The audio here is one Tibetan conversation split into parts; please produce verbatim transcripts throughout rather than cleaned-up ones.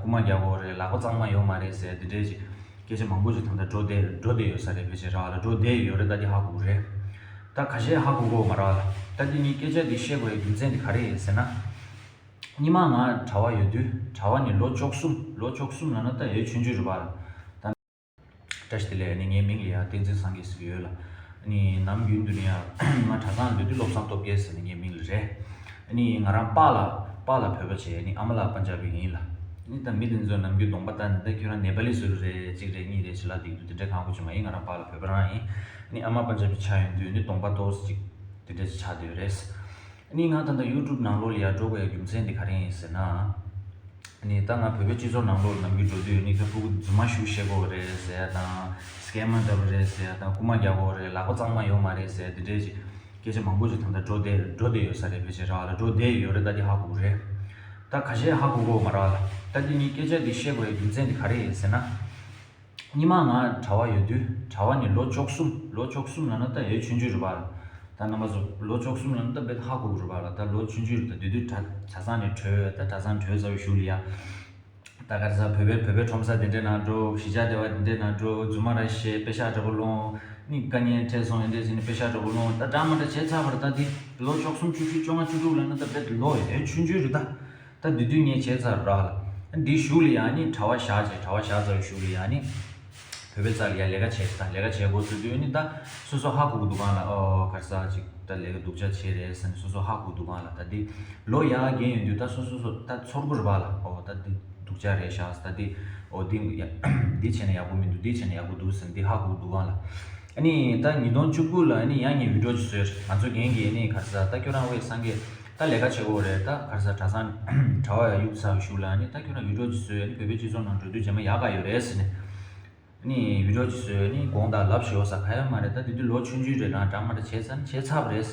རྐུ་མ་རྒྱག་དགོས་རེད། ལག་པ་གཙང་མ་ཡོད་མ་རེད་ཟེར། དེ་འདྲའི་ཅིག་སྐད་ཆ་མང་པོ་ཅིག་ད་ལྟ་འགྲོ་བསྡད་འགྲོ་བསྡད་ཡོད་ས་རེད། ཕལ་ཆེར་རག་ལ་འགྲོ་བསྡད་ཡོད་རེད། ད་འདི་ཧ་གོ་གི་རེད། ད་ཁ་ཤས་ཧ་གོ་གི་ཡོད་མ་རག་ལ། ད་འདི་ངས་སྐད་ཆ་འདི་བཤད་དགོས་ཡའི་རྒྱུ་མཚན་འདི་ག་རེ་ཡིན་ཟེར་ན། སྔོན་མ་ང་གྲྭ་བ་ཡོད་དུས། གྲྭ་བ་ནི་ལོ་བཅུ་གསུམ། ལོ་བཅུ་གསུམ་ལབ་ན་ད་འོས་ཆུང་ཆུང་རེད་པ་ལ། ད་བཀྲ་ཤིས་བདེ་ལེགས། ནི་ངའི་མིང་ལ་ཡང་བསྟན་འཛིན་སངས་རྒྱས་ཟེར་གྱི་ཡོད་ལ། ནི་ནམ་རྒྱུན་དུ་ནི་ཡང་ང་གྲྭ་ཚང་སྡོད་དུས་བློ་བཟང་སྟོབས་རྒྱལ་ཟེར་ནི་ངའི་མིང་ལ་རེད། ནི་ང་རང་པཱ་ལགས་པཱ་ལགས་བོད་པ་བྱས། ནི་ཨ་མ་ལགས་པན་ཇ་བི་ཡིན་ལ། ནི་ད་མི་དེ་ཚོ་ནམ་རྒྱུན་གདོང་པ་ལྟ་ནི་ད་ཁྱོད་རང་ནེ་པ་ལི་ཟེར་རེད། གཅིག་རེད། གཉིས་རེད། བྱི་ལ་སྡིག་འདུག་དེ་འདྲ་གང་གོ་ཅི་མ་ཡིན། ང་རང་པཱ་ལགས་བོད་པ་རང་ཡིན། ནི་ཨ་མ་པན་ཇ་བི་ཆགས་ཡོང་དུས་ནི་གདོང་པ་ཏོག་ཙམ་ཅིག་དེ་འདྲ་ཅིག་ཆགས་བསྡད་ཡོད་རེད། ནི་ང་ད་ལྟ་ཡུ་ཊུབ་ནང་ལོགས་ལ་ཡར་འགྲོ་དགོས་ཡ་རྒྱུ་མཚན་དེ་ག་རེ་ཡིན་ཟེར་ན། ནི་ད་ང་བོད་པའི་སྤྱི་ཚོགས་ནང་ལོགས་ལ་ནམ་རྒྱུན་འགྲོ་དུས་ནི་ཁ་ཕྲུ་གུ་རྫུན་མ་ཞུ་ཤེས་དགོས་རེད་ཟེར་ཡ་དང་། སྐེམ་མ་འདྲ་པོ་རེད་ཟེར་ཡ་དང་། རྐུ་མ་རྒྱག་དགོས་རེད། ལག་པ་གཙང་མ་ཡོད་མ་རེད་ཟེར་ཡ་དེ་འདྲའི་ཅིག་སྐད་ཆ་མང་པོ་ཅིག་ད་ལྟ་འགྲོ་བསྡད་འགྲོ་བསྡད་ཡོད་ས་རེད། ཕལ་ཆེར་རག་ལ་འགྲོ་བསྡད་ཡོད་རེད། ད་འདི་ཧ་གོ་གི་རེད། ད་ཁ་ཤས་ཧ་གོ་གི་ཡོད་མ་རག་ལ། ད་འདི་ངས་སྐད་ཆ་འདི་བཤད་དགོས་ཡ་རྒྱུ་མཚན་འདི་ག་རེ་ཡིན་ཟེར་ན། སྔོན་མ་ང་གྲྭ་བ་ཡོད་དུས། གྲྭ་བ་ནི་ལོ་བཅུ་གསུམ། ལོ་བཅུ་གསུམ་ལབ་ན་ད་འོས་ཆུང་ཆུང་རེད་པ་ལ། ད་རྣམ་པ་ཚོ་ལོ་བཅུ་གསུམ་ལབ་ན་ད་རྦད་ཧ་གོ་གི་རེད་པ་ལ། ད་ལོ་ཆུང་ཆུང་རེད། ད་དེ་དུས་གྲྭ་གྲྭ་ཚང་ནས་བྲོས། ད་གྲྭ་ཚང་བྲོས་ཚར་བའི་གཞུག་ལ་ཡ། ད་ག་རེ་ཟ། བོད་པའི་བོད་པའི་ཁྲོམ་ས་དེ་འདྲའི་ནང་འགྲོ། གཞིས་ཆགས་སྡེ་བ་དེ་འདྲའི་ནང་འགྲོ། རྫུན་མ་ར་བཤད། པེ་ཤག་འདྲ་པོ་སློང་། ནི་དཀའ་ངལ་འཕྲད་སོང་། ཨེ་འདྲས་ཟེར་ནས་པེ་ཤག་འདྲ་པོ་སློང་། ད་འདྲ་མ་འདྲ་བྱས་ཚར་བ་རེད། ད་དེ་ལོ་བཅུ་གསུམ། བཅུ་བཞི། བཅོ་ལྔ། བཅུ་དྲུག་ལབ་ན་ད་རྦད་ལོ་འོས་ཆུང་ཆུང་རེད་ད། ད་དེ་དུས་ངས་བྱས་ཚར་ར་ལ། འདིའི་གཞུག་ལ་ཡང་ནི་གྲྭ་པ་བཞག་བྱས། གྲྭ་པ་བཞག་ཚར་བའི་གཞུག་ལ་ཡང་ནི་བོད་པའི་རྩ་ལ་ཡང་ལས་ཀ་བྱས། ད་ལས་ཀ་བྱེད་འགོ་ཚུགས་དུས་ནི་ད་སོ་སོ་ཧ་གོ་གི་འདུག་ག་ལ། ཨོ་ག་རེ་ཟ། ཅིག་ད་ལས་ཀ་སྡུག་ཅག་བྱས་རེད་ཟེར་ནས་སོ་སོ་ཧ་གོ་གི་འདུག་ག་ལ། ད་འདི་ལོ་ཡར་རྒན་ཡོང་དུས་ད་སོ་སོ་སོ་ད་ཚོར་གི་རེད་པ་ལ། ཨོ་ད་འདི་སྡུག་ཅག་རེད་ཤག་ད་འདི་ཨོ་འདི་ཡ་འདི་བྱས་ན་ཡག་པོ་མི་འདུག་འདི་བྱས་ན་ཡག་པོ་འདུག་ཟེར་ནས་འདི་ཧ་གོ་གི་འདུག་ག་ལ། ཨ་ནི་ད་ཉིས་སྟོང་བཅུ་དགུ་ལ་ཨ་ནི་ཡང་ངས་བི་ཌིའོ་ཅིག་བཟོས། ང་ཚོ་རྒན་གྱིས་ཨ་ནི་ག་རེ་ཟ། ད་ཁྱོད་རང་ཝེ་སངས་རྒྱས་ད་ལས་ཀ་བྱེད་དགོས་རེད། ད་ག་རེ་ཟ། གྲྭ་ཚང་གྲྭ་པ་ཡ་གཡུག་ཚར་བའི་གཞུག་ལ་ཨ་ནི་ད་ཁྱོད་རང་བི་ཌིའོ་ཅིག་བཟོས། ཨ་ནི་བོད་པའི་སྤྱི་ཚོགས་ནང་འགྲོ་དུས་རྗེས་མ་ཡག་ག་ཡོད་རེད་ཟེར་ནས། ཨ་ནི་བི་ཌིའོ་ཅིག་བཟོས། ཨ་ནི་དགོངས་དག་ལབ་ཞོག་ས་ག་ཡ་མ་རེད། ད་དེ་དུས་ལོ་ཆུང་ཆུང་རེད། རང་འདྲ་མ་འདྲ་བྱས་ཚར་ནི་བྱས་ཚར་བ་རེད་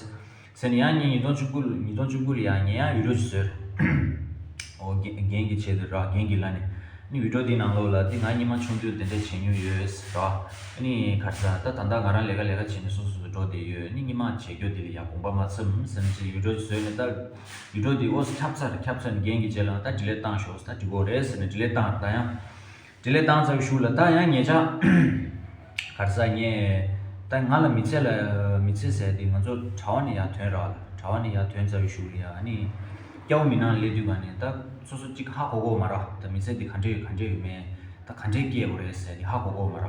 ཟེར་ནས། ཡང་ངས་ཉིས་སྟོང་བཅུ་དགུ་ཉིས་སྟོང་བཅུ་དགུ་ལ་ཡང་ངས་ཡང་བི་ཌིའོ་ཅིག་བཟོས། ཨོ་རྒན་རྒན་གྱི་ཆེད་དུ་ར། རྒན་གྱི་ལ་ནས་ཨ་ནི་བི་ཌིའོ་དེའི་ནང་ལོགས་ལ་འདི་ང་སྔོན་མ་ཆུང་དུས་དེ་འདྲ་བྱེད་མྱོང་ཡོད་ཟེར་ར། ཨ་ནི་ག་རེ་ཟ། ད་ད་ལྟ་ང་རང་ལས་ཀ་ལས་ཀ་བྱས་ནས་སོ་སོ་སོ་འགྲོ་བསྡད་ཡོད། ཨ་ནི་སྔོན་མ་བྱེད་རྒྱུ་དེ་ལ་ཡང་དགོངས་པ་མ་ཚོམ་ཟེར་ནས་ཅིག་བི་ཌིའོ་ཅིག་བཟོས་ནས། ད་བི་ཌིའོ་དེ་ཨོ་ཁྱབ་ཚར་ཁྱབ་ཚར་ནས་རྒན་གྱི་རྗེས་ལ་ད་ཌི་ལིཊ་བཏང་ཤོག་ཟེར། ད་འགྲིག་གི་རེད་ཟེར་ནས་ཌི་ལིཊ་བཏང་། ད་ཡང་ཌི་ལིཊ་བཏང་ཚར་བའི་གཞུག་ལ་ད་ཡང་ཉེ་ཆར་ག་རེ་ཟ། ངས་ད་ང་ལ་མི་ཚེ་ལ་མི་ཚེ་ཟེར་དེ་ང་ཚོ་གྲྭ་པ་ནས་ཡར་ཐོན་ར་ལ། གྲྭ་པ་ནས་ཡར་ཐོན་ཚར་བའི་གཞུག་ལ་ཡ་ཨ་ནི་སྐྱ་བོ་མི་ནང་སླེབས་དུས་ག་ནས་ད་སོ་སོ་གཅིག་ཧ་གོ་གོ་མ་ར། ད་མི་ཚེ་འདི་ག་འདྲས་ཡོད་ག་འདྲས་ཡོད་མེད། ད་ག་འདྲས་སྐྱེལ་དགོས་རེད་ཟེར་དེ་ཧ་གོ་གོ་མ་ར།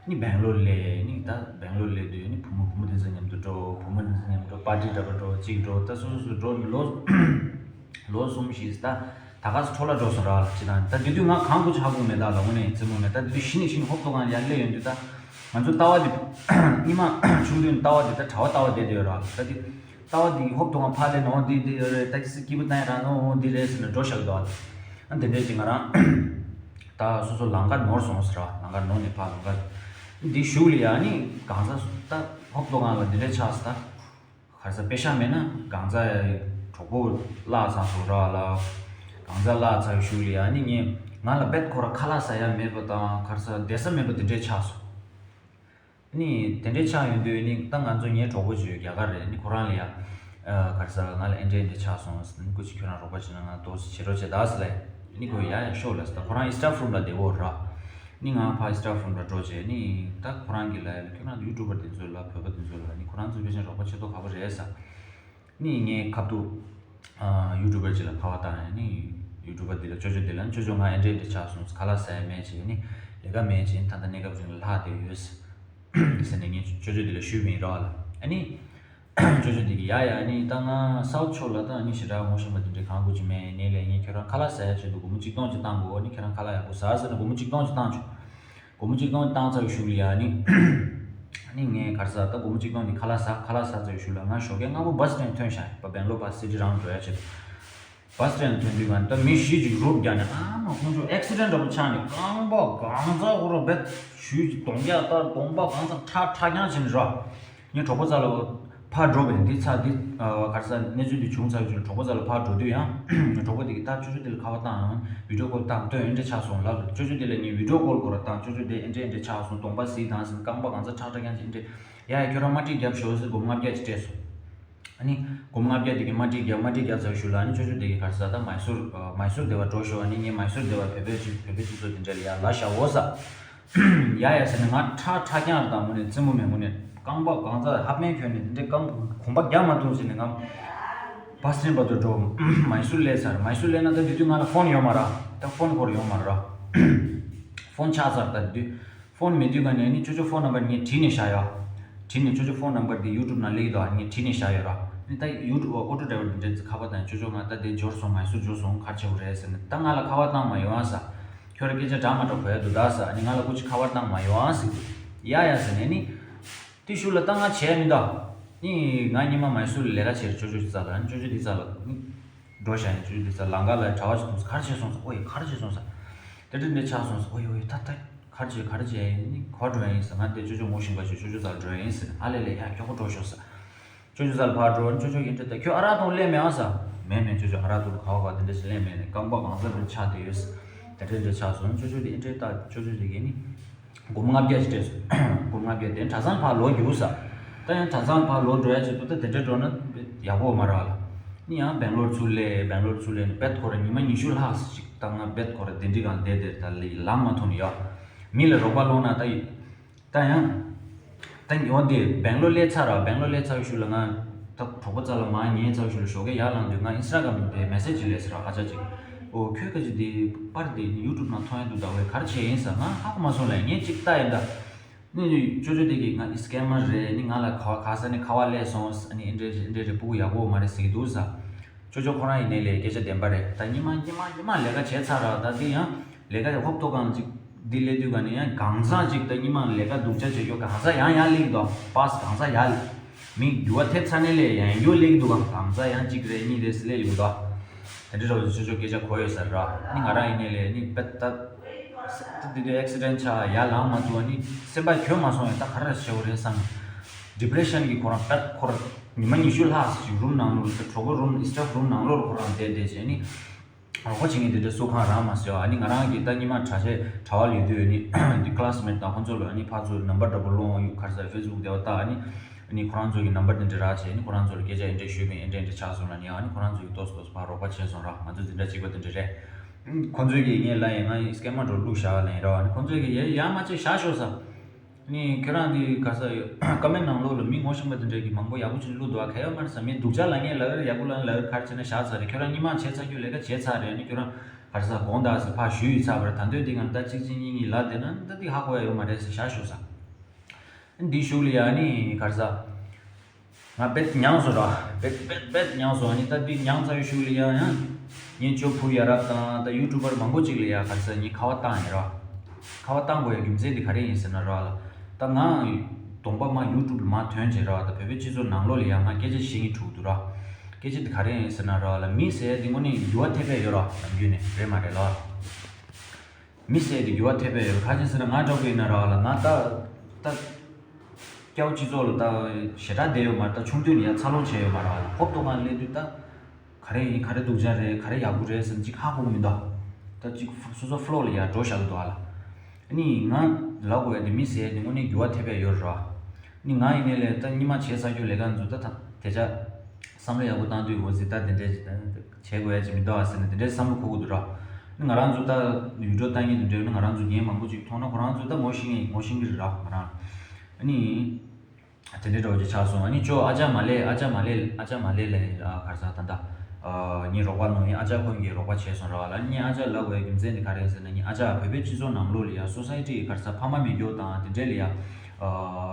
ནི་སྦེང་ལོར་སླེབས། ནི་ད་སྦེང་ལོར་སླེབས་དུས་ནི་བུ་མོ་བུ་མོ་དེ་ཚོ་མཉམ་དུ་འགྲོ། བུ་མོ་དེ་ཚོ་མཉམ་འགྲོ། པར་ཊི་འདྲ་པོ་འགྲོ། གཅིག་འགྲོ། ད་སོ་སོ་སོ་འགྲོ། ནི་ལོ་ལོ་གསུམ་བཞི་ད་ད་ག་སེ་འཕྲོ་བརླག་འགྲོ་སོང་ར་ལ། ཅི་དང་ད་དེ་དུས་ང་གང་དགོས་ཆ་དགོས་མེད། ད་ལ་དངོས་གནས་རྩེད་མོ་མེད། ད་དེ་དུས་གཞི་ནས་གཞི་ནས་ཧོབ་ཏོ་གང་ཡར་སླེབས་ཡོང་དུས་ད་ང་ཚོ་ལྟ་བ་དེ་སྔོན་མ་ཆུང་དུས་ནས་ལྟ་བ་དེ་ད་གྲྭ་པ་ལྟ་བ་བསྡད་བསྡད་ཡོད་ར་ལ། ད་དེ་ལྟ་བ་དེ་ཧོབ་ཏོ་གང་ཕར་སླེབས་ནས་འོ་འདི་འདི་ཡོད་རེད། ད་ཅི་སི་སྐྱིད་པོ་བཏང་ཡ་རང་ནོ་འོ་འདི་རེད་ཟེར་ནས་འགྲོ་བཞག་གི་འདུག་ཨ། ཨ་དེ་འདྲས་ཅིག་ང་རང་ད་སོ་སོ་ལམ་ཁ་ནོར་སོང་ཟེར་ར། ལམ་ཁ་ནོར་ནས་ཕར་ལམ་ཁ་འདི་གཞུག་ལ་ཡ་ནི་གང་ཟག་ད་ཧོབ་ཏོ་གང་ལ་འདི་འདྲས་ཆགས་ཟེར། ད་ག་རེ་ཟ། པེ་ཤག་མེད་ན་གང་ཟག་གྲོགས་པོ་བརླག་ཚར་སོང་ར་ལ། གང་ཟག་བརླག་ཚར་གཞུག་ལ་ཡ་ནི་ངས་ང་ལ་རྦད་ཁོ་ར་ཁ་ལག་ཟ་ཡ་མེད་པ་དང་ག་རེ་ཟ་བསྡད་ས་མེད་པ་འདི་འདྲས་ཆགས་སོང་། ནི་དེ་འདྲའི་ཆགས་ཡོང་དུས་ནི་ད་ང་ཚོ་ངའི་གྲོགས་པོ་ཅིག་ཡོད། རྒྱ་གར་རེད། ནི་ཁོ་རང་ལ་ཡ་ཨ་ག་རེ་ཟ། ང་ལ་ཨེ་འདྲས་ཨེ་འདྲས་ཆགས་སོང་ཟེར། ནི་སྐུ་མཁྱེན་ཁྱོད་རང་རོགས་པ་བྱས་ན་ང་ཏོག་ཙམ་བྱེད་རོགས་བྱེད་ད་ཟེར་ལབ། ནི་ཁོས་ཡ་ཡ་ཤོག་ལབ་ཟེར། ད་ཁོ་རང་ཨིན་སི་ཊ་རུམ་ལ་བསྡད་ཡོད་ར། ནི་ང་ཕར་ཨིན་སི་ཊ་རུམ་ལ་འགྲོ་བྱས་ནི་ད་ཁོ་རང་གིས་ལབ་ཡ་ལ་ཁྱོད་རང་ཡུ་ཊུབ་པར་དེ་ཚོ་ལ་བོད་པ་དེ་ཚོ་ལ་ནི་ཁོ་རང་ཚོ་ཕལ་ཆེར་རོགས་པ་བྱེད་མདོག་ཁ་པོ་རེད་ཟེར། ནི་ངའི་ཁ་ཐུག་ཨ་ཡུ་ཊུབ་པར་ཅིག་ལ་ཁ་པར་བཏང་ཡ། ནི་ཡུ་ཊུབ་པར་དེ་ལ་ཅོ་ཅོ་དེ་ལ་ཅོ་ཅོ་ང་ཨེ་འདྲས་ཨེ་འདྲས་ཆགས་སོང་། ཁ་ལག་ཟ་ཡ་མེད་བྱས། ནི་ལས་ཀ་མེད་བྱས། ད་ལྟ་གནས་སྐབས་རིང་ལ་ལྷག་བསྡད་ཡོད་ཟེར་ནས་ངས་ཅོ་ཅོ་དེ་ལ་ཞུས་པ་ཡིན་ར་ལ། ཨ་ནི་ཅོ་ཅོ་དེ་གིས་ཡ་ཡ་ནི་ད་ང་སའུ་ཐི་ཕྱོགས་ལ་ད་ནི་ཞེ་དྲག་ངོ་ཤེས་པ་དེ་འདྲས་གང་དགོས་ཀྱི་མེད། ནི་ལས་ངས་ཁྱོད་རང་ཁ་ལག་ཟ་ཡ་ཆེད་དུ་སྒོར་མོ་གཅིག་སྟོང་གཅིག་བཏང་དགོས། ནི་ཁྱོད་རང་ཁ་ལག་ཡག་པོ་ཟ་ཟེར་ནས་སྒོར་མོ་གཅིག་སྟོང་གཅིག་བཏང་བྱུང་། སྒོར་མོ་གཅིག་སྟོང་བཏང་ཚར་བའི་གཞུག་ལ་ཡ་ནི་ནི་ངས་ག་རེ་ཟ། ད་སྒོར་མོ་གཅིག་སྟོང་ནི་ཁ་ལག་ཟ། ཁ་ལག་ཟ་ཚར་བའི་གཞུག་ལ་ང་ཞོགས་ཀས་སྔ་པོ་བྷ་སི་སི་ཊེན་ཐོན་བཞག་པ། སྦེང་ལོར་ཕར་སི་ཊི་རང་འགྲོ་ཡ་ཆེད་དུ། བྷ་སི་སི་ཊེན་ཐོན་དུས་ག་ནས་ད་མི་བཞི་ཅིག་རུབ་རྒྱག་ནས། ཨ་མ་ཁོང་ཚོ་ཨེག་སི་ཌེན་ཊི་འདྲ་པོ་ཆགས་ནས་རྐང་པ་གང་ཚ་ཁོ་ར་བེད་ཞུས་ཀྱི་གདོང་རྒྱག་ལྟར་གདོང་པ་གང་ཚ་ཁྲག་ཁྲག་རྐྱང་བྱས་ནས་ར། ངའི་གྲོགས་པོ་རྩ་ལ་ཕར་འགྲོ་བས་འདི་ཚ་འདི་ཨ་ག་རེ་ཟ། གནས་ཚུལ་འདི་བྱུང་ཚར་རྒྱུ་གྲོགས་པོ་རྩ་ལ་ཕར་འགྲོ་དུས་ཡང་གྲོགས་པོ་དེ་གིས་ད་ཅོ་ཅོ་དེ་ལ་ཁ་པར་བཏང་། ཡང་བི་ཌིའོ་ཀོལ་བཏང་། སྟོན། ཨེ་འདྲས་ཆགས་སོང་ལབ། ཅོ་ཅོ་དེ་ལ་ངས་བི་ཌིའོ་ཀོལ་ཁོ་ར་བཏང་། ཅོ་ཅོ་དེ་ཨེ་འདྲས་ཨེ་འདྲས་ཆགས་སོང་། གདོང་པ་གཟིགས་དང་ཟེར། རྐང་པ་གང་ཚ་ཁྲག་ཁྲག་རྐྱང་ཅིག་ཨེ་འདྲས། ཡ་ཡ་ཁྱོད་རང་དམར་ཁྲིད་རྒྱབ་ཤོག་ཟེར་སྒོར་མོ་ལྔ་བརྒྱ་ཅིག་སྤྲད་སོང་། ནི་སྒོར་མོ་ལྔ་བརྒྱ་དེ་གི་མ་ཏྲིག་རྒྱབ། མ་ཏྲིག་རྒྱབ་ཚར་ཞུ་ལ་ནི་ཅོ་ཅོ་དེ་གི་ག་རེ་ཟེར་ད་མའི་སུར་མའི་སུར་དེ་བ་འགྲོ་ཞོ། ཨ་ནི་ངས་མའི་སུར་དེ་བ་བོད་པའི་སྤྱི་བོད་པའི་སྤྱི་ཚོགས་དེ་འདྲ་ལ་ཡ་ལ་བཞག་འོ་ས། ཡ་ཡ་ཟེར་ནས་ང་ཁྲག་ཁྲག་རྐྱང་རེད། དང་མོ་ནས་རྩེད་མོ་མེད་མོ་ནས་རྐང་པ་གང་ཚ་ཧབ་མེན་གྱོན་ནས་དེ་འདྲའི་རྐང་གོམ་པ་རྒྱག་མ་ཐུབ་ཟེར་ནས་ང་བ་སི་ཊན་བར་དུ་འགྲོ། མའི་སུར་སླེབས་ཚར། མའི་སུར་སླེབས་ན་ད་དེ་དུས་ང་ལ་ཕོན་ཡོད་མ་ར། ད་ཕོན་ཁོར་ཡོད་མ་ར། ཕོན་ཆག་ཚར། ད་དེ་དུས་ཕོན་མེད་དུས་ག་ནས་ནི་ཅོ་ཅོ་ཕོན་ནམ་བར་ངས་བྲིས་ནས་བཞག་ཡོད། བྲིས་ནས་ཅོ་ཅོ་ཕོན་ནམ་བར་དེ་ཡུ་ཊུབ་ནང་སླེབས་ཀྱི་འདུག་ངས་བྲིས་ནས་བཞག་ཡོད་ར། ནི་ད་ཡུ་ཊུབ་ཨོ་ཊོ་ཌ་རའི་ཝར་དེ་འདྲའི་ཁ་པར་དང་ཅོ་ཅོ་ང་ད་དེ་འབྱོར་སོང་། མའི་སུར་འབྱོར་སོང་། ག་རེ་བྱེད་དགོས་རེད་ཟེར་ནས་ད་ང་ལ་ཁ་པར་བཏང་མ་ཡོང་ཨ་ས། ཁྱོད་ར་སྐད་ཆ་འདྲ་མ་འདྲ་གོ་ཡ་འདུག་ད་ས། ཨ་ནི་ང་ལ་སྐུ་མཁྱེན་ཁ་པར་བཏང་མ་ཡོང་ཨ་ཟེར་གི་འདུག་ཡ་ཡ་ཟེར་ནས་ནི། དེ་ཤུལ་ལ་ད་ང་བྱས་མི་འདུག་ནི་ང་ཉི་མ་མའི་སུར་ལས་ཀ་བྱེད་ཅོ་ཅོ་དེ་རྩ་ལ་ནི་ཅོ་ཅོ་དེ་རྩ་ལ་ནི་འགྲོ་བཞག་ཡིན། ཅོ་ཅོ་དེ་རྩ་ལམ་ཁ་ལ་གྲྭ་བ་ཞིག་འདུག་ག་རེ་བྱས་སོང་ས། ཨོ་ཡ་ག་རེ་བྱས་སོང་ས། དེ་འདྲ་འདྲ་ཆགས་སོང་ས། ཨོ་ཡ་ཨོ་ཡ་ད་ད་ག་རེ་བྱས་ག་རེ་བྱས་ཡིན་ནི་ག་པར་འགྲོ་ཡ་ཡིན་ས། ང་དེ་ཅོ་ཅོ་ངོ་ཤེས་པ་ཞིག་ཅོ་ཅོ་རྩ་ལ་འགྲོ་ཡ་ཡིན་ཟེར་ནས་ཨ་ལེ་ལེ་ཡ་མགྱོགས་པོ་འགྲོ་ཤོག་ས། ཅོ་ཅོ་རྩ་ལ་ཕར་འགྲོ། ཅོ་ཅོ་ཡིན་འདྲ་ད་ཁྱོད་ཨ་རག་འཐུང་སླེབས་མེད་ཨ་ས། མེད་མེད་ཅོ་ཅོ་ཨ་རག་འཐུང་ག་བ་ག་དེ་འདྲ་ཞིག་སླེབས་མེད་ནས་རྐང་པ་གང་ས་འདྲ་ཆགས་བསྡད་ཡོད་ས། དེ་འདྲ་འདྲ་ཆགས་སོང་། ཅོ་ཅོ་དེ་ཨེ་འདྲ་ད་ཅོ་ཅོ་དེ་གས་ནི་སྒོར་མོ་ལྔ་བརྒྱ་ཞིག་སྤྲད་སོང་། སྒོར་མོ་ལྔ་བརྒྱ་དེ་གྲྭ་ཚང་ཕར་ལོག་རྒྱུགས་ས། ད་ཡང་གྲྭ་ཚང་ཕར་ལོག་འགྲོ་ཡ་ཆེད་དུ་ད་དེ་འདྲ་འགྲོ་ན་ཡག་པོ་མ་རག་ལ། ནི་ཡང་སྦེང་ལོར་ཚུར་སླེབས། སྦེང་ལོར་ཚུར་སླེབས་ནས་བེད་ཁོ་ར་ཉི་མ་ཉི་ཤུ་ལྷག་ཞིག་ད་ང་བེད་ཁོ་ར་དེ་འདྲའི་གང་བསྡད་དེ་ད་ལངས་མ་ཐུབ་ནས་ཡོད། མི་ལ་རོགས་པ་སློང་ན་ད་ཡི། ད་ཡང་། ད་ཡོང་དེ་སྦེང་ལོར་སླེབས་ཚར་ར། སྦེང་ལོར་སླེབས་ཚར་ཤུལ་ལ་ང་ད་གྲོགས་པོ་རྩ་ལ་མར་ཉལ་ཚར་ཤུལ་ལ་ཞོགས་ཀས་ཡར་ལངས་དུས་ང་ཨིན་སི་ཊ་གྷ་རམ་དེ་མེ་སེ་ཇི་ཅིག་སླེབས་ཟེར་ར། ཨ་ཅག་ཅིག་ཨོ་ཁྱོད་སྐད་ཆ་དེ་པར་དེ་ཡུ་ཊུབ་ནང་མཐོང་ཡ་འདུག་ད་ཝེ་ག་རེ་བྱས་ཡིན་ཟེར། ང་ཧ་གོ་མ་སོང་ལ་ངས་ཅིག་ལྟ་ཡིན་ད། ནི་ཅོ་ཅོ་དེ་གིས་ང་ཨི་སི་ཀེམ་མར་རེད། ནི་ང་ལ་ག་བ་ག་ས་ནས་ཁ་པར་སླེབས་སོང་ཨ་ནི་ཨེ་འདྲས་ཨེ་འདྲས་རེད། སྤུ་གུ་ཡག་པོ་མ་རེད་ཟེར་གི་འདུག་ས། ཅོ་ཅོ་ཁོ་རང་ཡིན་ནའི་ལས་སྐད་ཆ་བདེན་པ་རེད། ད་ཉི་མ་ཉི་མ་ཉི་མ་ལས་ཀ་བྱས་ཚར་ར། ད་འདི་ཡང་ལས་ཀ་ཡང་ཧོབ་ཐོབ་གང་ཅིག་འདི་སླེབས་དུས་ག་ནས་ཡང་གང་ཟག་ཅིག་ད་ཉི་མ་ལས་ཀ་སྡུག་ཅག་བྱེད་རྒྱུ་གང་ཟག་ཡང་ཡང་སླེབས་འདུག་པཱ་སི་གང་ཟག་ཡང་སླེབས། མི་འགྱུར་བ་ཐེབས་ཚར་ནའི་ལས་ཡང་འགྱུར་སླེབས་འདུག་གང་ཟག་ཡང་གཅིག་རེ་གཉིས་རེ་སླེབས་ཡོང་འདུག་དེ་འདྲ་རོགས་ཅོ་ཅོ་སྐད་ཆ་གོ་ཡོད་ས་ར། ནི་ང་རང་ཡིན་ནའི་ལས་ནི་པད་ད། ད་དེ་དུས་ཨེག་སི་ཌེན་ཆགས་ཡར་ལངས་མ་ཐུབ་པ་ནི་སེམས་པ་གྱོན་མ་སོང་ཡ། ད་ག་རེ་བྱེད་དགོས་རེད་བསམ། ཌི་པི་རེ་ཤན་གྱིས་ཁོ་རང་པད་ཁོ་ར་ཉི་མ་ཉི་ཤུ་ལྷག་ཅིག་རུམ་ནང་ལོགས་ལ་གྲོགས་པོ་རུམ་སི་ཊཱཕ་རུམ་ནང་ལོགས་ལ་ཁོ་རང་བསྡད་བསྡད་བྱས་ནི། རོགས་པ་བྱེད་མཁན་དེ་འདྲ་སུ་གང་རག་མ་སོང་། ཨ་ནི་ང་རང་གིས་ད་ཉི་མ་གྲྭ་ཆས་གྲྭ་བ་ལས་དུས་ནི་འདི་ཀི་ལ་སི་མེ་ཊི་དང་ཁོང་ཚོ་ལ་ཨ་ནི་ཕར་ཚུར་ནམ་བར་འདྲ་པོ་སློང་ཡུག་ག་རེ་ཟེར་ཕེ་སི་བུག་དེ་བ་ལྟ། ཨ་ནི་ཨ་ནི་ཁོ་རང་ཚོ་གི་ནམ་བར་དེ་འདྲ་རག་བྱས་ནི་ཁོ་རང་ཚོ་ལ་སྐད་ཆ་ཨེ་འདྲ་ཞུས་པས་ཨེ་འདྲ་ཨེ་འདྲ་ཆགས་སོང་ལ་ནི། ཨ་ནི་ཁོ་རང་ཚོ་གིས་ཏོག་ཙམ་ཏོག་ཙམ་ཕར་རོགས་པ་བྱས་སོང་ར། ང་ཚོ་འཛིན་གྲྭ་གཅིག་པ་དེ་འདྲ་རེད། ཁོང་ཚོས་ཀྱིས་ངས་ལབ་ཡིན། ང་ཡི་སི་ཀེམ་མར་འགྲོ་བླུགས་བཞག་ལབ་ཡིན་ར། ཨ་ནི་ཁོང་ཚོས་ཀྱིས་ཡ་ཡ་མ་བྱེད་བཞག་ཤོག་ཟེར། ནི་ཁྱོད་རང་འདི་ག་ས་ཡོད། ཀོ་མེན་ནང་ལོགས་ལ་མི་ངོ་ཤེས་པ་དེ་འདྲ་གི་མང་པོ་ཡག་པོ་ཅིག་བླུགས་འདུག་ཨ་ག་ཡོད་མ་རེད་ས། མི་སྡུག་ཅག་ལབ་མཁན་ལབ་ཡག་པོ་ལབ་ལབ་ག་རེ་བྱས་ན་བཞག་ཚར་རེད། ཁྱོད་རང་སྔོན་མ་བྱས་ཚར་རྒྱུ་ལས་ཀ་བྱས་ཚར་རེད། ནི་ཁྱོད་རང་ག་རེ་ས་དགོངས་དག་ཟེར་ཕར་ཞུས་ཡོད་ཚར་བ་རེད། ད་འདོད་འདི་ང་ད་གཅིག་གཅིག་གཉིས་གཉིས་ལབ་བསྡད་ན་ད་འདི་ཧ་གོ་ཡ་ཡོད་མ་རེད་ཟེར་བཞག་ཤོག་ས། འདི་གཞུག་ལ་ཡ་ནི་ག་རེ་ས། ང་དཔེ་མྱངས་སོང་ར། དཔེ་དཔེ་དཔེ་མྱངས་སོང་། ཨ་ནི་ད་འདི་མྱངས་ཚར་བའི་གཞུག་ལ་ཡང་ཡང་ངས་ཅོ་ཕུ་ཡ་རབས་དང་ད་ཡུ་ཊུབ་པར་མང་པོ་ཅིག་ལ་ཡ་ག་རེ་ཟེར་ངས་ཁ་པར་བཏང་ཡིན་ར། ཁ་པར་བཏང་དགོས་ཡ་རྒྱུ་མཚན་འདི་ག་རེ་ཡིན་ཟེར་ན་ར་ལ། ད་ང་གདོང་པ་མ་ཡུ་ཊུབ་ལ་མ་ཐོན་བྱས་ར། ད་བོད་པའི་སྤྱི་ཚོགས་ནང་ལོགས་ལ་ཡ་ང་སྐད་ཆ་བཤད་མཁན་དྲུག་འདུག་ར། སྐད་ཆ་འདི་ག་རེ་ཡིན་ཟེར་ན་ར་ལ། མི་ཟེར་ཡ་འདི་དངོས་གནས་འགྱུར་བ་ཐེབས་པ་ཡོད་ར། ནམ་རྒྱུན་ནས་རེད་མ་རེད་ལ། མི་ཟེར་དེ་འགྱུར་བ་ཐེབས་པ་ཡོད། ག་ཅི་ཟེར་ན་ང་འདྲ་པོ་ཡིན་ན་ར་ལ་ང་ད་ད་སྐྱ་བོ་སྤྱི་ཚོགས་ལ་ད་ཞེ་དྲག་བསྡད་ཡོད་མ་རེད། ད་ཆུང་དུས་ནས་ཡ་འཚར་ལོངས་བྱས་ཡོད་མ་རེད་ལ། ཧོབ་ཏོ་གང་སླེབས་དུས་ད་ག་རེ་ཡིན་ག་རེ་སྡུག་ཅག་རེད་ག་རེ་ཡག་པོ་རེད་ཟེར་ན་ཅིག་ཧ་གོ་གི་མི་འདུག་ད་ཅིག་སོ་སོ་ཕ་ལོ་ལ་ཡ་འགྲོ་བཞག་གི་འདུག་ཨ་ལ། ཨ་ནི་ང་ལབ་དགོས་ཡ་དེ་མི་ཟེར་ཡ་དེ་དངོས་གནས་འགྱུར་བ་ཐེབས་པ་ཡོད་རེད་ར། ཨ་ནི་ང་ཡིན་ནའི་ལས་ད་སྔོན་མ་བྱས་ཚར་རྒྱུ་ལས་ཀ་ཚོ་ད་ད་དེ་ཆ་བསམ་བློ་ཡག་པོ་བཏང་དུས་འོ་ཟི་ད་དེ་འདྲས་ཅིག་ད། བྱེད་དགོས་ཡ་ཅིག་མི་འདུག་ཨ་ཟེར་ནས་དེ་འདྲའི་བསམ་བློ་འཁོར་གྱི་འདུག་ར། ང་རང་ཚོ་ད་ཡུལ་གྲུ་ལྟ་མཁན་དེ་འདྲའི་ནི་ང་རང་ཚོ་ཉན་མང་པོ་ཅིག་མཐོང་ན་ཁོ་རང་ཚོ་ད་ངོ་ཤེས་ངེས་ངོ་ཤེས་ཀྱི་རེད་ར་ང་རང་། ཨ་ནི། དེ་འདྲའི་འདྲ་བོ་ཅིག་ཆགས་སོང་། ཨ་ནི་ཅོ་ཨ་ཅག་མ་ལེ་ཨ་ཅག་མ་ལེ་ཨ་ཅག་མ་ལེ་ལ་ཡིན་ཨ་ག་རེ་ཟེར་ད་ད། ངའི་རོགས་པ་ནང་ཡིན་ཨ་ཅག་ཁོང་གིས་རོགས་པ་བྱས་སོང་ར་ལ། ངས་ཨ་ཅག་ལབ་དགོས་ཡ་རྒྱུ་མཚན་དེ་ག་རེ་ཟེར་ན་ངས་ཨ་ཅག་བོད་པའི་སྤྱི་ཚོགས་ནང་ལོགས་ལ་ཡ་སོ་སའི་ཊི་ག་རེ་ཟེར་ཕ་མ་མེད་རྒྱུ་དང་དེ་འདྲའི་ལ་ཡ།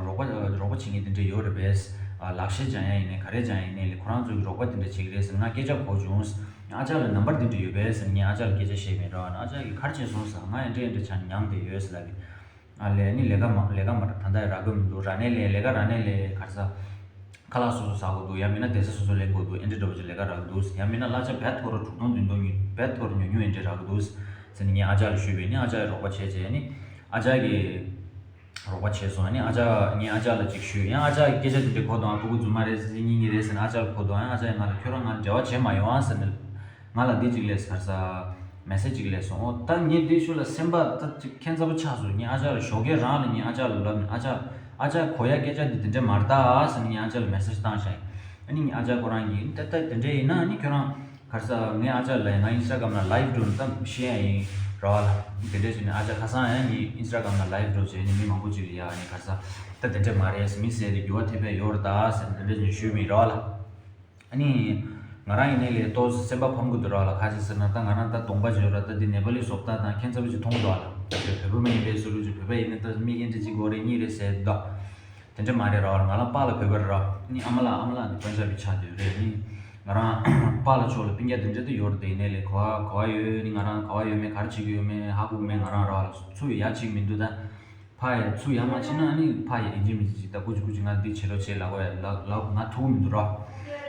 རོགས་པ་རོགས་པ་བྱེད་མཁན་དེ་འདྲ་ཡོད་རེད་པས། ལག་ཤེས་སྦྱང་ཡ་ཡིན་ནའི་ག་རེ་སྦྱང་ཡ་ཡིན་ནའི་ལས་ཁོ་རང་ཚོ་གི་རོགས་པ་དེ་འདྲ་བྱེད་ཀྱི་རེད་ཟེར་ང་སྐད་ཆ་གོ་བྱུང་། ཨ་ཅག་ལ་ནམ་བར་དེ་འདྲ་ཡོད་པས་ཟེར་ངས་ཨ་ཅག་ལ་སྐད་ཆ་བཤད་པ་ཡིན་ར། ཨ་ཅག་གིས་ག་རེ་བྱས་སོང་ཟེར་ང་ཡང་འདྲ་ཡང་འདྲ་ཆགས་ནས་མྱངས་བསྡད་ཡོད་ཟེར་ལབ་ཀྱི། ཨ་ལས་ནི་ལས་ཀ་མ་ལས་ཀ་མ་ད་ལྟ་རག་གི་མི་འདུག་རག་ནའི་ལས་ལས་ཀ་རག་ནའི་ལས་ག་རེ་ཟེར། ཁ་ལག་སོ་སོ་ཟ་དགོས་འདུག་ཡང་མིན་ན་བསྡད་ས་སོ་སོ་ལེན་དགོས་འདུག་ཨེ་འདྲ་འདྲ་བོ་ཅིག་ལས་ཀ་རག་གི་འདུག་ཡང་མིན་ན་གླ་ཆ་བེད་ཐོར་དྲུག་སྟོང་བདུན་སྟོང་ཉུང་བེད་ཐོར་ཉུང་ཉུང་ཨེ་འདྲ་རག་གི་འདུག་ཟེར་ནས་ངས་ཨ་ཅག་ལ་ཞུས་པས་ནི་ཨ་ཅག་གིས་རོགས་པ་བྱས་བྱས་ནི་ཨ་ཅག་གིས། རོགས་པ་བྱས་སོང་། ཨ་ནི་ཨ་ཅག་ངས་ཨ་ཅག་ལ་ཅིག་ཞུས། ཡང་ཨ་ཅག་གིས་སྐད་ཆ་དེ་འདྲ་གོ་དང་ཨ་ཕྲུ་གུ་རྫུན་མ་རེད་ཟེར་སྙིང་ཉེ་རེད་ཟེར་ནས་ཨ་ཅག་ལ་གོ་དང་ཨ་ཅག་ཡང་ང་ལ་ཁྱོད་རང་ང་འབྲེལ་བ་བྱས་མ་ཡོང་ཨ་ཟེར་ནས་ང་ལ་འདི་ཅིག་སླེབས་ཟེར་ས་མེ་སེ་ཇི་ཅིག་སླེབས་སོང་། ཨོ་ད་ངས་འདི་ཤུལ་ལ་སེམས་པ་ད་ཅིག་ཁྱད་མཚར་པོ་ཆགས་སོང་། ངས་ཨ་ཅག་ལ་ཞོགས་ཀས་རང་ལ་ངས་ཨ་ཅག་ལ་ལབ་ནས་ཨ་ཅག་ཨ་ཅག་གོ་ཡ་སྐད་ཆ་འདི་དེ་འདྲ་མ་རེད་ད་ཟེར་ནས་ངས་ཨ་ཅག་ལ་མེ་སེ་ཇི་བཏང་བཞག་ཡིན། ཨ་ནི་ཨ་ཅག་ཁོ་རང་གིས་ད་ལྟ་དེ་འདྲས་ཡིན་ན་ཨ་ནི་ཁྱོད་རང་ག་རེ་ཟེར། ངས་ཨ་ཅག་ལ་ང་ཨིན་སི་ཊ་གྷ་རམ་ལ་ལའིབ་འགྲོ་ནས་ད་བཤད་ཡ་ཡིན་ར་བ་ལ། དེ་འདྲས་བྱས་ནས་ཨ་ཅག་ཁ་སང་ཡང་ངས་ཨིན་སི་ཊ་གྷ་རམ་ལ་ལའིབ་འགྲོ་བྱས་ནས་མི་མང་པོ་ཅིག་ལ་ཡ་ཨ་ནི་ག་རེ་ཟེར། ད་དེ་འདྲས་མ་རེད་ཟེར། མི་ཟེར་དེ་འགྱུར་བ་ཐེབས་ཡ་ཡོད་རེད་ད་ཟེར་ནས་དེ་འདྲས་བྱས་ནས་ཞུས་པ་ཡིན་ར་བ་ལ། ཨ་ནི། ང་རང་ཡིན་ནའི་ལས་ཏོག་ཙམ་སེམས་པ་ཕམ་གི་འདུག་ར་བ་ལ། ག་ཅི་ཟེར་ན་ད་ང་རང་ད་གདོང་པ་བརྗོད་ར་ད་འདི་ནེ་པ་ལི་བཟོ་ལྟ་དང་ཁྱད་མཚར་པོ་ཅིག་མཐོང་གི་འདུག་བ་ལ། ད་བོད་བོད་པ་མ་ཡིན་པའི་བཟོ་ལུགས་ཅིག་བོད་པ་ཡིན་ན་ད་མིག་ཨེ་འདྲ་གཅིག་དགོས་རེད་གཉིས་རེད་ཟེར་འདུག་དེ་འདྲ་མ་རེད་ར་བ་ལ། ང་རང་པཱ་ལགས་བོད་པ་རེད་ར། ཨ་ནི་ཨ་མ་ལགས་ཨ་མ་ལགས་འདི་པན་ཇ་བི་ཆགས་བསྡད་ཡོད་རེད། ཨ་ནི་ང་རང་པཱ་ལགས་ཕྱོགས་ལ་སྤུན་ཀྱག་དེ་འདྲ་ད་ཡོད་རེད། དེ་ཡིན་ནའི་ལས་ག་བ་ག་བ་ཡོད། ཨ་ནི་ང་རང་ག་བ་ཡོད་མེད་ག་རེ་བྱེད་ཀྱི་ཡོད་མེད་ཧ་གོ་གི་མེད། ང་རང་ར་བ་ལ་ཚུར་ཡ་བྱེད་ཀྱི་མི་འདུག་ད། ཕ་ཡི་ཚུར་ཡར་མ་ཕྱིན་ན་ཨ་ནི་ཕ་ཡི་ཡིན་གཅིག་མིན་གཅིག་ཅིག་ད་ཀུ་ཅི་ཀུ་ཅི་ང་འདི་བྱེད་རོགས་བྱེད་ལབ་དགོས་ཡ་ལབ་ལབ་ང་ཐུག་གི་མི་འདུག་ར།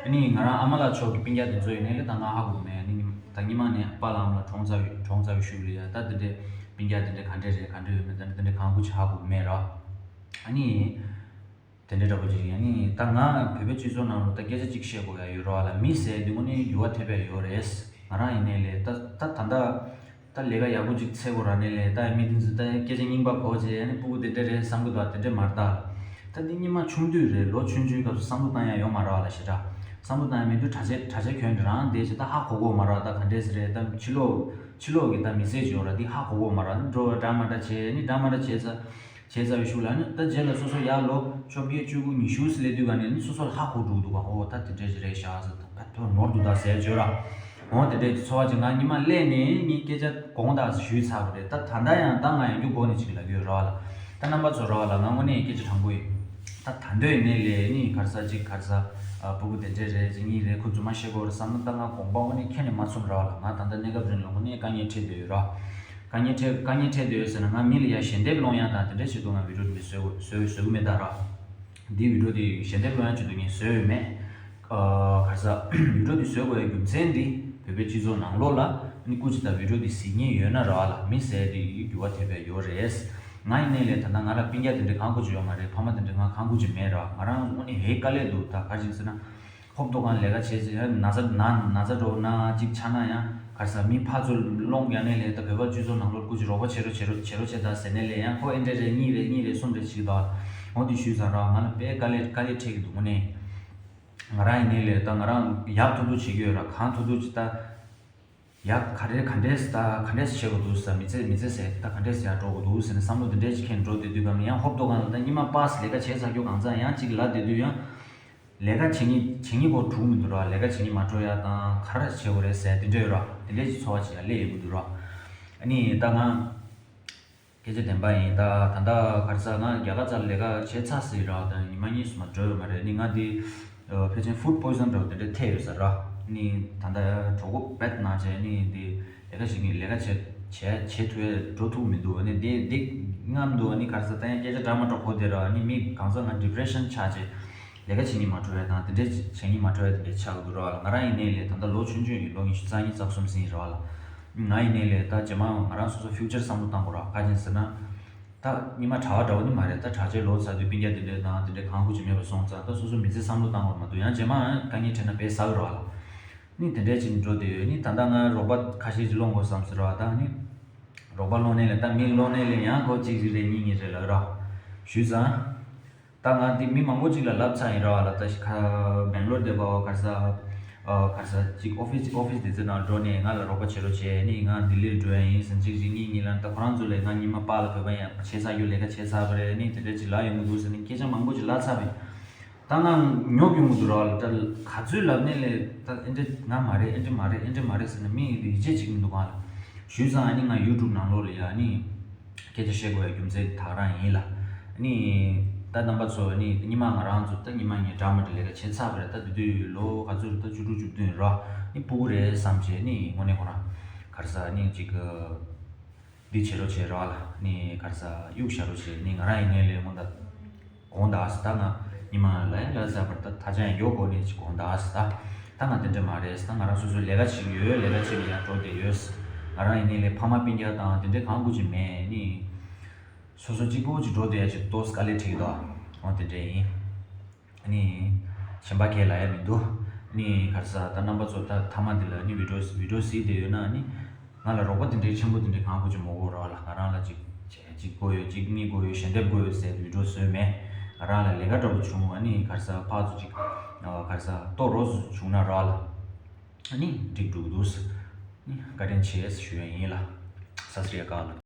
ཨ་ནི་ང་རང་ཨ་མ་ལགས་ཕྱོགས་ཀྱི་སྤུན་ཀྱག་དེ་ཚོ་ཡིན་ནའི་ལས་ད་ང་ཧ་གོ་གི་མེད། ཨ་ནི་ད་སྔོན་མ་ནས་པཱ་ལགས་ཨ་མ་ལགས་གྲོངས་ཚར་བའི་གྲོངས་ཚར་བའི་ཤུལ་ལ་ཡ་ད་དེ་འདྲའི་སྤུན་ཀྱག་དེ་འདྲ་ག་འདྲས་རེད་ག་འདྲས་ཡོད་མེད་ད་ནི་དེ་འདྲ་གང་ཀུ་ཅི་ཧ་གོ་གི་མེད་ར། ཨ་ནི། དེ་འདྲའི་འདྲ་པོ་ཅིག་ཡིན། ཨ་ནི་ད་ང་བོད་པའི་སྤྱི་ཚོགས་ནང་ལ་ད་སྐད་ཆ་གཅིག་བཤད་དགོས་ཡ་ཡོད་ར་བ་ལ། མི་ཟེར་དེ་དངོས་གནས་འགྱུར་བ་ཐེབས་ཡ་ཡོད་རེད། ང་རང་ཡིན་ནའི་ལས་ད་ད་ད་ད་ད་ལས་ཀ་ཡག་པོ་ཅིག་འཚོལ་དགོས་ར་ནའི་ལས་ད་མི་དེ་ཚོ་ད་སྐད་ཆ་རྙིང་པ་གོ་བྱས་ཨ་ནི་སྤུ་གུ་དེ་འདྲ་རེད་བསམ་གི་འདུག་དེ་འདྲ་མ་རེད་ད། ད་འདི་སྔོན་མ་ཆུང་དུས་རེད། ལོ་ཆུང་ཆུང་སྐབས་སུ་བསམ་བློ་བཏང་ཡ་ཡོད་མ་རེད་བ་ལ། ཞེ་དྲག་བསམ་བློ་བཏང་ཡ་མེད་དུས་གྲྭ་ཆས་གྲྭ་ཆས་གྱོན་དེ་རང་བསྡད་བྱས་ད་ཧ་གོ་གོ་མ་རེད་བ། ད་ག་འདྲས་སེ་རེད། ད་ཕྱི་ལོགས་ཕྱི་ལོགས་ཀྱི་ད་མི་ཚེ་ཅིག་ཡོད་ར་འདི་ཧ་གོ་གོ་མ་རེད་བ། འགྲོ་འདྲ་མ་འདྲ་བྱས་ཨ་ནི་འདྲ་མ་འདྲ་བྱས་ཚར། བྱས་ཚར་བའི་གཞུག་ལ་ནི་ད་རྗེས་ལ་སོ་སོ་ཡར་ལོ་བཅོ་བརྒྱད་བཅུ་དགུ་ཉི་ཤུ་ཙམ་སླེབས་དུས་ག་ནས་ནི་སོ་སོ་ལ་ཧ་གོ་འགྲོ་གི་འདུག་ག་ཨོ་ད་དེ་འདྲས་ཞིག་རེད་ཤག་ཟེར། ད་ད་ནོར་འདུག་ད་ཟེར་བརྗོད་ར། འོ་དེ་འདྲས་ཀྱི་ཚོར་བ་ཅིག་ང་ཉི་མ་སླེབས་ནས་ངས་སྐད་ཆ་དགོངས་དག་ཞུས་ཚར་བ་རེད། ད་ད་ལྟ་ཡང་ད་ང་ཡང་རྒྱུ་དགོས་ནས་ཅིག་ལབ་ཀྱི་ཡོད་ར་བ་ལ། ད་རྣམ་པ་ཚོ་ར་བ་ལ་ང་དངོས་གནས་སྐད་ཆ་དྲང་པོ་ཡིན། ད་ད་འདོད་ཡིན་ནའི་ལས་ནི་ག་རེ་ཟ་ཅིག་ག་རེ་ཟ། ཨ་སྤུ་གུ་དེ་འདྲས་རེད་ཅིག་གཉིས་རེད་ཁོ་རྫུན་མ་བཤད་དགོས་རེད་བསམ་ན་ད་ང་དགོངས་པ་དངོས་གནས་ཁྱོན་ནས་མ་ཚོམ་ར་བ་ལ། ང་ད་ལྟ་གནས་སྐབས་རིང་ལ་དངོས་གནས་དཀའ་ངལ་འཕྲད་བསྡད་ཡོད་ར། དཀའ་ངལ་འཕྲད་དཀའ་ངལ་འཕྲད་བསྡད་ཡོད་ཟེར་ན་ང་མི་ལ་ཡ་ཞལ་འདེབས་སློང་ཡ་དང་དེ་འདྲའི་ཆེད་དུ་ང་བི་ཌིའོ་འདི་བཟོས་དགོས་བཟོས་བཟོ་གི་མེད་ད་ར། འདིའི་བི་ཌིའོ་འདི་ཞལ་འདེབས་སློང་ཡ་ཆེད་དུ་ངས་བཟོས་ཡོད་མེད། ཨ་ག་རེ་ཟ། བི་ཌིའོ་འདི་བཟོས་དགོས་ཡ་རྒྱུ་མཚན་འདི་བོད་པའི་སྤྱི་ཚོགས་ནང་ལོགས་ལ་ནི་སྐུ་མཁྱེན་དང་བི་ཌིའོ་འདི་གཟིགས་མཁན་ཡོད་ན་ར་བ་ལ་མི་ཟེར་དེ་ཡི་འགྱུར་བ་ཐེབས་ཡ་ཡོད་རེད། ང་ཡིན་ནའི་ལས་ད་ལྟ་ང་ལ་སྤུན་ཀྱག་དེ་འདྲ་གང་དགོས་ཀྱི་ཡོད་མ་རེད། ཕ་མ་དེ་འདྲ་ང་གང་དགོས་ཀྱི་མེད་ར། ང་རང་དངོས་གནས་ཧེ་དཀའ་ལས་འདུག་ད་ག་རེ་བྱས་ཟེར་ན། ཧོབ་ཏོ་གང་ལས་ཀ་བྱས་ཚེ་ཡང་ན་ཚ་ན་ན་ཚ་འགྲོ་ན་གཅིག་ཆགས་ན་ཡང་ག་རེ་ཟ་མི་ཕར་ཚུར་སློང་ཡ་ནས་ལས་ད་བོད་པ་སྤྱི་ཚོགས་ནང་ལོགས་སྐུ་མཁྱེན་རོགས་པ་བྱེད་རོགས་བྱེད་རོགས་བྱེད་རོགས་བྱེད་ད་ཟེར་ནས་ལས་ཡང་ཁོ་ཨེ་འདྲས་རེད་གཉིས་རེད་གཉིས་རེད་གསུམ་རེད་ཞིག་ད། འོ་དེ་ཞུས་ཙང་ར་ང་ལ་དཔེ་དཀའ་ལས་དཀའ་ལས་འཕྲད་ཀྱི་འདུག་དངོས་གནས། ང་རང་ཡིན་ནའི་ལས་ད་ང་རང་ཡག་ཐུབ་ཐུབ་བྱེད་ཀྱི་ཡོད་ར། གང་ཐུབ་ཐུབ་ཅིག་ད། ཡ་ག་རེ་ག་འདྲས་ད་ག་འདྲས་བྱེད་དགོས་འདུག་ཟེར། མི་ཚེ་མི་ཚེ་ཟེར་ད་ག་འདྲས་ཡར་འགྲོ་དགོས་འདུག་ཟེར་ནས་བསམ་བློ་འདི་འདྲས་ཅིག་འཁྱེར་འགྲོ་བསྡད་དུས་གམ་ཡང་ཧོབ་ཏོ་གང་ལ་ད་སྔོན་མ་པཱས་ལས་ཀ་བྱས་ཚར་རྒྱུ་གང་ཚང་ཡང་ཅིག་ལབ་བསྡད་དུས་ཡང་ལས་ཀ་བྱེད་ཉིན་བྱེད་ཉིན་གོ་གྲུག་མི་འདུག་ར། ལས་ཀ་བྱེད་ཉིན་མ་འགྲོ་ཡ་དང་ག་རེ་བྱེད་དགོས་རེད་ཟེར་དེ་འདྲས་ཡོད་ར། དེ་འདྲས་ཀྱི་ཚོར་བ་ཅིག་ཡང་སླེབས་ཡོང་གི་འདུག་ར། ཨ་ནི་ད་ང་སྐད་ཆ་བདེན་པ་ཡིན། ད་ད་ལྟ་ག་རེ་ཟ་ང་རྒྱ་གར་རྩ་ལ་ལས་ཀ་བྱས་ཚར་ཟིན་ར། ད་ཉི་མ་གཉིས་སུ་མ་འགྲོ་ཡོད་མ་རེད། ཨ་ནི་ང་འདི་ཕལ་ཆེར་ཕུཌ་པོའི་ཛོན་འདྲ་བོ་དེ་འདྲ་ཐེབས་ཡོད་ས་ར། ཨ་ནི་ད་ལྟ་གྲོད་ཁོག་བད་ན་བྱས་ཨ་ནི་འདི། ལས་ཀ་བྱེད་ཀྱི་ལས་ཀ་བྱེད་བྱེད་བྱེད་ཐུབ་ཡ་འགྲོ་ཐུབ་མི་འདུག་ཨ་ནི་འདི་འདི་རྔམ་འདུག་ཨ་ནི་ག་རེ་ཟ་ད་ཡང་སྐད་ཆ་འདྲ་མ་འདྲ་གོ་བསྡད་ར། ཨ་ནི་མི་གང་ཟག་ང་ཌི་པི་རེ་ཤན་ཆགས་བྱས་ལས་ཀ་བྱེད་ཉིན་མ་འགྲོ་ཡ་དང་དེ་འདྲས་བྱེད་ཉིན་མ་འགྲོ་ཡ་དེ་འདྲས་ཆགས་ཀྱི་འདུག་ར་བ་ལ། ང་རང་ཡིན་ནའི་ལས་ད་ལྟ་ལོ་ཆུང་ཆུང་ཡིན། ལོ་ཉི་ཤུ་རྩ་གཉིས་རྩ་གསུམ་ཟིན་ར་བ་ལ། ང་ཡིན་ནའི་ལས་ད་རྗེས་མ་ང་རང་སོ་སོ་ཕིའུ་ཅར་བསམ་བློ་བཏང་དགོས་ར། ག་ཅིན་ཟེར་ན། ད་སྔོན་མ་གྲྭ་པ་འདྲ་བོ་ནི་མ་རེད། ད་གྲྭ་ཆས་ལོ་ཚར་དུས་སྤུན་ཀྱག་དེ་འདྲས་དང་དེ་འདྲས་གང་དགོས་ཀྱི་མེད་པ་སོང་ཙང་ད་སོ་སོ་མི་ཚེ་བསམ་བློ་བཏང་དགོས་མ་གཏོགས་ཡང་རྗེས་མ་དཀའ་ངལ་འཕྲད་ན་དཔེ་ཟ་གི་ར་བ་ལ། ནི་དེ་འདྲས་ཅིག་འགྲོ་བསྡད་ཡོད། ནི་ད་ལྟ་ང་རོགས་པ་ཁ་ཤས་ཅིག་སློང་དགོས་བསམ་ཟེར་བ་དང་ནི། རོགས་པ་སློང་ནས་ལས་ད་མི་སློང་ནས་ལས་ཡང་ཁོ་གཅིག་རེ་རེ་གཉིས་གཉིས་རེ་ལབ་ར། ཞུས་ཙང་། ད་ང་འདི་མི་མང་པོ་ཅིག་ལ་ལབ་ཚར་ཡིན་ར་བ་ལ། ད་ཤི་ཁ་སྦེང་ལོར་བསྡད་པའོ་ག་རེ་ཟ། ག་རེ་ཟ་ཅིག་ཨོ་ཕི་སི་ཨོ་ཕི་སི་དེ་ཚོ་ནང་འགྲོ་ནས་ང་ལ་རོགས་པ་བྱེད་རོགས་བྱེད། ནི་ང་ལྡི་ལིར་འགྲོ་ཡ་ཡིན་ཟེར་གཅིག་གཅིག་གཉིས་གཉིས་ལབ། ད་ཁོ་རང་ཚོ་ལས་ང་ཉི་མ་པཱ་ལགས་བོད་པ་ཡང་བྱས་ཚར་རྒྱུ་ལས་ཀ་བྱས་ཚར་བ་རེད། ནི་དེ་འདྲ་ཅིག་ལབ་ཡོང་གི་འདུག་ཟེར་ནས་སྐད་ཆ་མང་པོ་ཅིག་ལབ་ཚར་བས། ད་ང་ཉོབ་ཡོང་གི་འདུག་ར་བ་ལ། ད་ག་ཚོད་ལབ་ནས་ལས་ད་ཨེ་འདྲ་ང་མ་རེད་ཨེ་འདྲ་མ་རེད་ཨེ་འདྲ་མ་རེད་ཟེར་ནས་མི་ཡིད་ཆེས་བྱེད་ཀྱི་མི་འདུག་གང་ལ། ཞུས་ཙང་ཨ་ནི་ང་ཡུ་ཊུབ་ནང་ལོགས་ལ་ཡ་ཨ་ནི་སྐད་ཆ་བཤད་དགོས་ཡ་རྒྱུ་མཚན་དེ་ད་ག་རང་ཡིན་ལ། ཨ་ནི་ད་རྣམ་པ་ཚོ་ཨ་ནི་ཉི་མ་ང་རང་ཚོ་ད་ཉི་མ་ངས་འདྲ་མི་འདྲ་ལས་ཀ་བྱས་ཚར་བ་རེད། ད་དེ་དུས་ལོ་ག་ཚོད་རེད། ད་བཅུ་དྲུག་བཅུ་བདུན་ར། ཨ་ནི་སྤུ་གུ་རེད་བསམ་བྱས་ཨ་ནི་དངོས་གནས་ཁོ་རང་ག་རེ་ཟ་ཨ་ནི་ཅིག་འདི་བྱེད་རོགས་བྱེད་རོགས་ལ་ནི་ག་རེ་ཟ་གཡུག་བཞག་རོགས་བྱེད་ནི་ང་རང་ཡིན་ནའི་ལས་སྔོན་ད་དགོངས་དག་ཟེར། ད་ང་ཉི་མ་ལ་ཡང་ལ་ཟ་བར་ད་ད་ཆ་ཡང་མགྱོགས་གོ་ནས་ཅིག་དགོངས་དག་ཟེར། ད་ད་ང་དེ་འདྲ་མ་རེད་ཟེར། ད་ང་རང་སོ་སོའི་ལས་ཀ་བྱེད་ཀྱི་ཡོད། ལས་ཀ་བྱེད་ཀྱི་ཡང་འགྲོ་བསྡད་ཡོད་ཟེར། ང་རང་ཡིན་ནའི་ལས་ཕ་མ་སྤུན་ཀྱག་དང་དེ་འདྲའི་གང་དགོས་ཀྱི་མེད་ནི། སོ་སོ་གཅིག་པོ་ཅིག་འགྲོ་བསྡད་ཡ་ཅིག་ཏོག་ཙམ་དཀའ་ལས་འཕྲད་ཀྱི་འདུག་འོ་དེ་འདྲ་ཡིན། ནི། གཞན་པ་གས་ལ་ཡ་མི་འདུག་ནི་ག་རེ་ཟ་ད་རྣམ་པ་ཚོ་ད་མཐའ་མ་འདི་ལ་ནི་བི་ཌིའོ་བི་ཌིའོ་གཟིགས་བསྡད་ཡོད་ན་ནི། ང་ལ་རོགས་པ་དེ་འདྲའི་ཆེན་པོ་དེ་འདྲའི་གང་དགོས་ཀྱི་མ་དགོས་ར་བ་ལ། ང་རང་ལ་ཅིག་ཅིག་དགོས་ཡོད་ཅིག་གཉིས་དགོས་ཡོད་ཞལ་འདེབས་དགོས་ཡོད་ཟེར་བི་ཌིའོ་བཟོས་མེད། ང་རང་ལ་ལས་ཀ་འདྲ་པོ་བྱུང་ཨ་ནི་ག་རེ་ཟ་ཕར་ཚུར་ཅིག་ ག་རེ་ཟ་ལྟོ་རོ་བྱུང་ན་ར་ལ་ཨ་ནི་འགྲིག་འགྲོ་གི་འདུག་ཨ་ནི་བཀའ་དྲིན་ཆེ་ཞུ་ཡ་ཡིན་ལ། ས་སི་རི་ཨ་ཀ་ལ།